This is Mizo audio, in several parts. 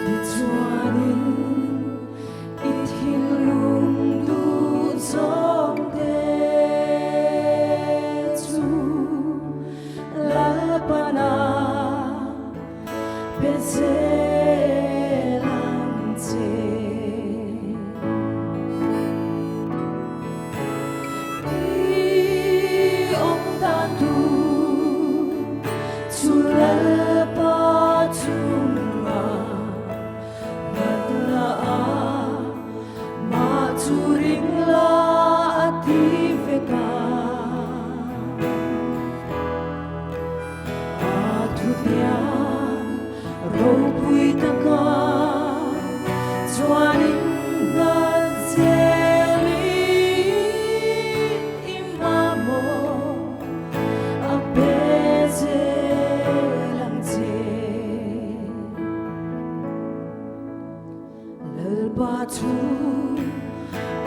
Tichuanin i thinlung duh zawngte chu Lalpana pe zel ang che. I awm dan tur chu Lalpa chunga ngatna a mah chu ring la a ti vek a. A thutiang ropui taka chuanin ngat zelin i mamawh a pe zel ang che. Lalpa chu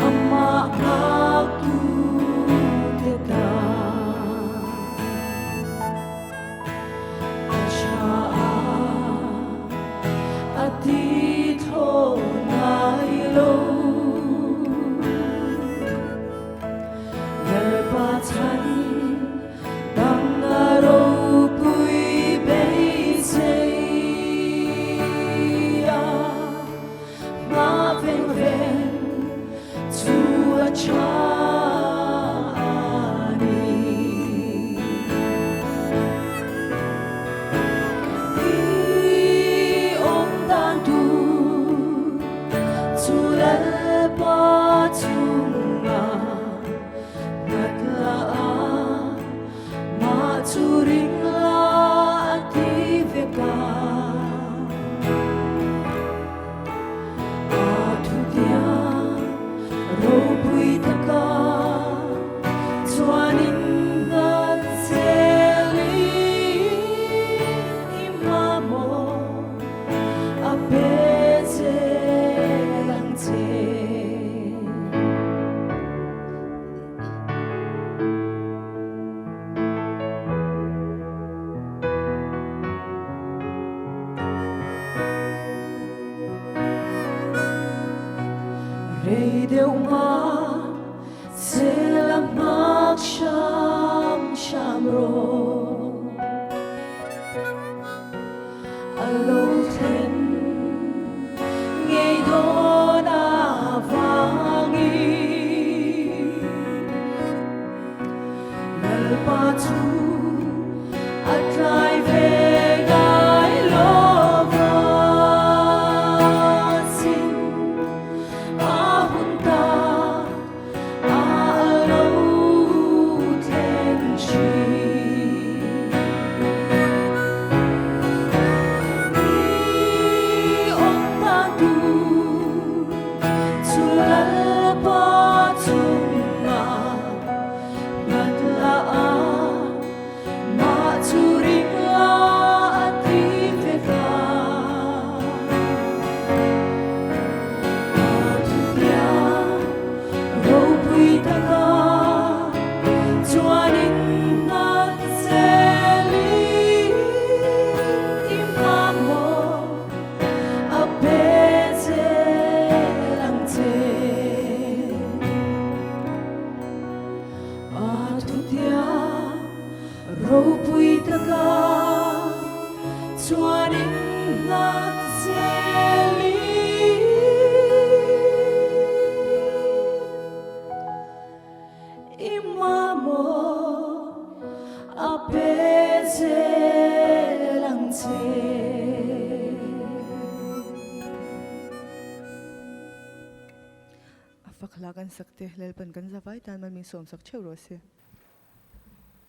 amah nghaktu te ta. A tha a, a ti thaw ngai lo. Lalpa chhan dang a ropui beisei a, hma veng veng chu a tha a ni. I awm dan tur chu Lalpa chungah nghat la a, mah chu ring la a ti vek a. A thutiang ropui taka chuanin nghat zelin i mamawh a pe zel ang che. Rei deuh hma sela hmak hram hram rawh. A lo thlen ngei dawn avangin Lalpa chu a tlai ve ngai lo vasin a hun ta a lo thleng thin. I awm dan tur chu Lalpa chungah nghat la a, mah chu ring la a ti vek a. A thutiang ropui taka chuanin nghat zelin i mamawh a pe zel ang che. A thutiang ropui taka chuanin nghat zelin i mamawh a pe zel ang che. A fak hla kan sak te, Lalpan kan zavai tan mal min sawmsak theuh rawh se.